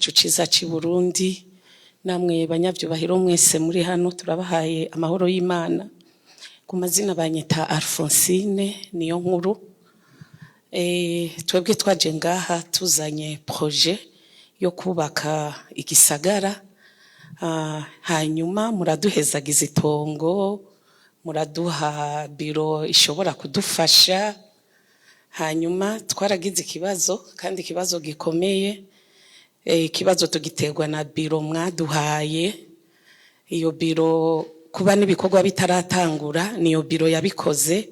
Cyacu ciza cy'i Burundi, namwe banyavyubahiro mwese muri hano, turabahaye amahoro y'Imana. Ku mazina banyita Alphonsine niyo nkuru. Twebwe twaje ngaha tuzanye projet yo kubaka igisagara. Hanyuma muraduhezagiza itongo, muraduha biro ishobora kudufasha. Hanyuma twaragize ikibazo, kandi ikibazo gikomeye. Ikibazo tugiterwa na biro mwaduhaye. Iyo biro, kuba n'ibikorwa bitaratangura, niyo biro yabikoze.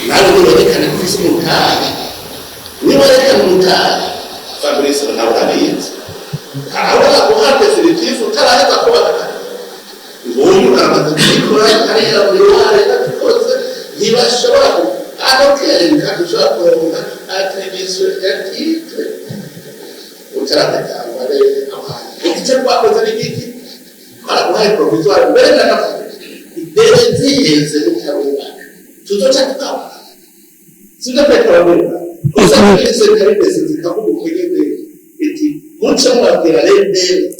Nawe niwerekane ko ufise umutahe, niwerekane umutahe. Fabrice, nawe urabizi, ntawe guha définitif utaraheza kubaka. Nguyu uramaze kubikora hariya muri ware yabikoze, ntibashobora anokenka dushobora kuronka attribution ya titre utaratangwa. Rero igice twakoze ni giki? Twaraguhaye provisoire mbere na délai ziheze mutarubaka, tuzoca tukaba sibyo petero gusa service zikavuga uko nyene iti muce mubabwira rero délai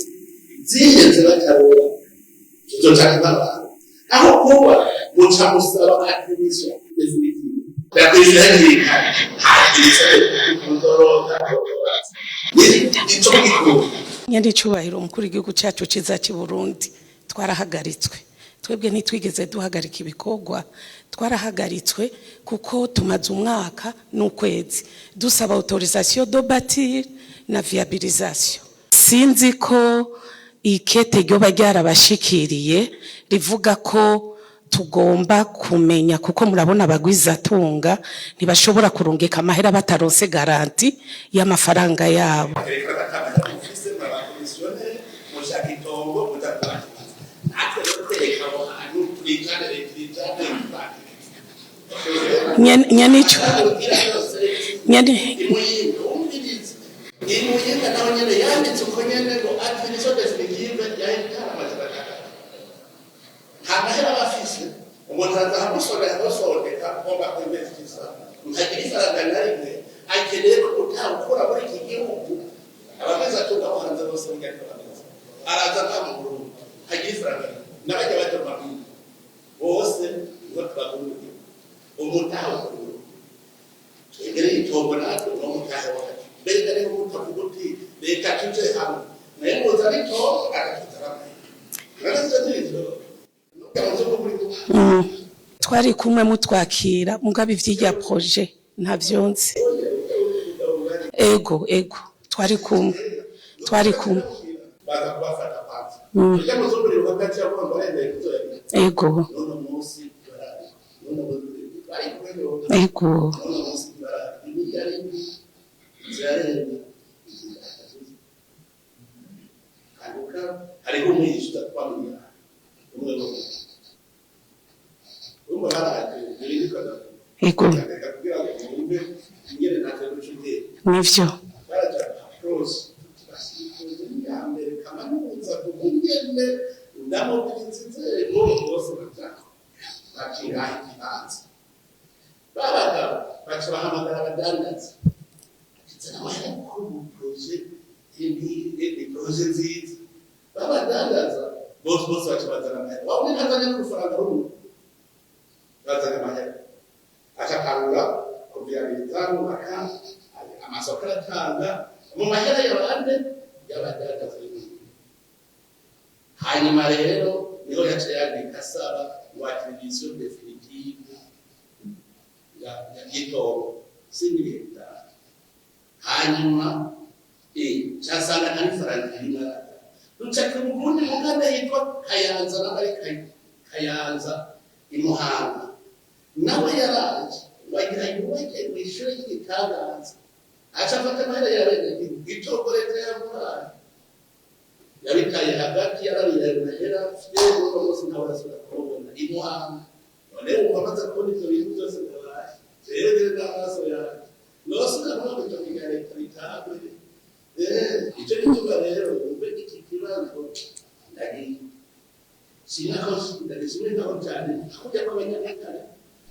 ziheze batarubaka, tuzoca tukaba aho kuba muca musaba attribution définitive. Yakwishyura hakiri kare, hakiri muzoroka ico gikuru. Nyenicubahiro umukuru w'igihugu cyacu ciza cy'i Burundi, twarahagaritswe. Twebwe ntitwigeze duhagarika ibikorwa, twarahagaritswe kuko tumaze umwaka n'ukwezi dusaba autorisation de bâtir na viabilisation. Sinzi ko ikete ryoba ryarabashikiriye rivuga ko tugomba kumenya, kuko murabona abagwizatunga ntibashobora kurungika amahera bataronse garantie y'amafaranga yabo. Ufise abakomisiyoneri mushaka itongo, muja kubakiza, natwe rero twereka aho hantu turijane, leta irijane. Nyenico nyene. Imuyinga, umvirize, Imuyinga naho nyene yanditse uko nyene ngo attribution définitive ya hegitari 600. Nta mahera aba afise. Umuntu araza ahamusonera, amusondeka, ugomba kwinvestisa, ntagira ifaranga na rimwe. Akeneye ko utawukura muri iki gihugu. Abameze atunga abo hanze bose burya niko bameze. Araza nta mu Burundi ntagira ifaranga rimwe, n'abajya baja mu mabindi bose niho tubagura umutahe ukuru. Twegereye itongo natwe no mutahe wacu. Mbega niho utavuga uti reka tuje hamwe, naye muzana itongo, agatuzana amahera, none sivyo nivyo nubwo muzungu muri kumwe. Twari kumwe mutwakira, mugabo ivy'irya projet ntavyo nzi. Ego, twari kumwe, twari kumwe. Baza kubafata kwanza ujya muzungu riruka ko aciye avuga ngo aremeye kuzoyabika. N'uno munsi barari, n'uno munsi bari kumwe. N'uno munsi barari imiliyaridi zirarenga kanguka. Hariho umwishyuza kwa miliyari umwe umwe, urumva baraje ibindi. Reka kugira ngo mwumve ingene natwe duca ubwenge. Nivyo. Baraja rose basifuza iya mbere kaminuza kubungene ndamubiriza inzego bose baja bakiraha ikibanza. Babagabo baca bahamagara abadandaza, ati amahera gukora ubu projet ni projet nziza. Babadandaza bose bose baca bazana amahera. Wabona ntazanye n'urufaranga rumwe, bazanye amahera, acatangura kuvyabiriza, bubaka amasoko, aratanga mu mahera y'abandi y'abadandaza b'ibintu. Hanyuma rero niho yaca yandika asaba wa attribution définitive y'itongo 5 hegitari. Hanyuma casanga nta n'ifaranga rimwe arata. Duca ku bundi muganda yitwa Kayanza, nawe ari Kayanza i Muhanga, nawe yaraje wagira yubake mw'ishure ry'igitangaza, aca afata amahera y'abenegihugu. Itongo leta yamuhaye yabitaye hagati, yarabiraye amahera. Rero uno munsi ntawe arasubira kumubona i Muhanga. None wumva amaze kubona ivyo bintu byose byabaye rero, rero n'amaso yanjye nosubira muri itongo rya leta bitangwe. Ico gituma rero wumve iki kibazo ndagishimira cyane kujya kw'abanyabutare.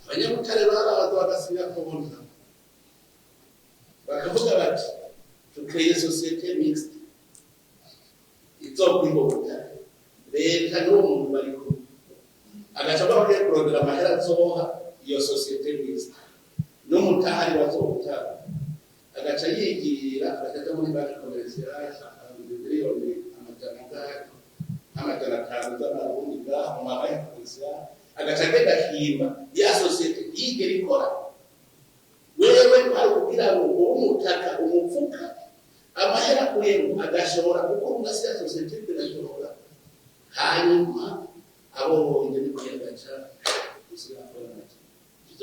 Abanyabutare baraza bagasinya kubona, bakavuga bati tukeneye Dukreye société mixte izokwihota, leta n'uwo muntu bari kumwe, agaca avuga ko agiye kurondera amahera azoha iyo société mixte n'umutahari bazowutanga, agaca yigira, agaca aja muri Banque Commerciale, 400 miliyoni 500 z'amarundi ngaha mu mabanki commerciale, agaca agenda akimba ya société yigera ikora. Wewe kwari kugira ngo uwo umutaka umupfuka amahera akuyemo agashobora kuko umwasi ya société birashobora. Hanyuma abonye niko yagaca ivyo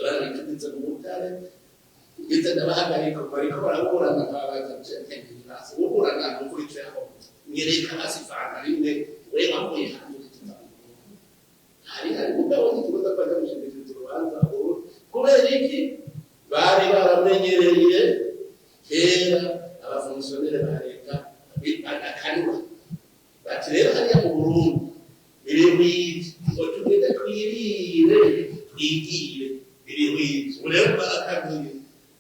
barabitumize mu butare, ngeze ndabahagarika, bariko baraburana, nkabaza hasi uburana nukurikiye aho nyereka hasi fana rimwe we wavuye hanze. Hari mugabo n'ikibazo ko aja gushingikiriza urubanza kubera iki? Bari baramenyereye kera aba fonctionnaires ba leta badakanura, bati rero hariya mu Burundi birihwije ngo tugende twirire twigire birihwije. Ubu rero barakanuye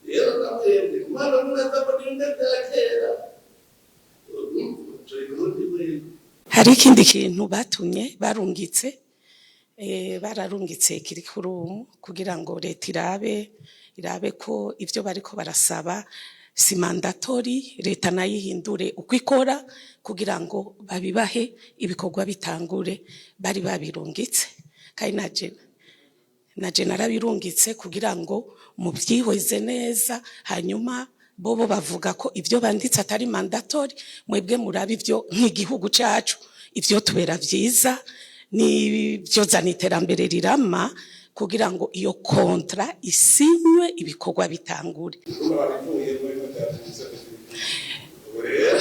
rero namwebwe umwana muraza ngo ni bimwe bya kera, turi ku rundi rwego. Hari ikindi kintu batumye barungitse, bararungitse curriculum kugira ngo leta irabe ko ivyo bariko barasaba si mandatory, leta nayo ihindure uko ikora kugira ngo babibahe, ibikorwa bitangure. Bari babirungitse kandi naje narabirungitse kugira ngo mubyihweze neza. Hanyuma bobo bavuga ko ibyo banditse atari mandatory, mwebwe murabe ibyo nk'igihugu cacu ibyo tubera vyiza n'ibyo zana iterambere rirama kugira ngo iyo contrat isinywe, ibikorwa bitangure. Kuba babivuye muri byaturutse. Ubu rero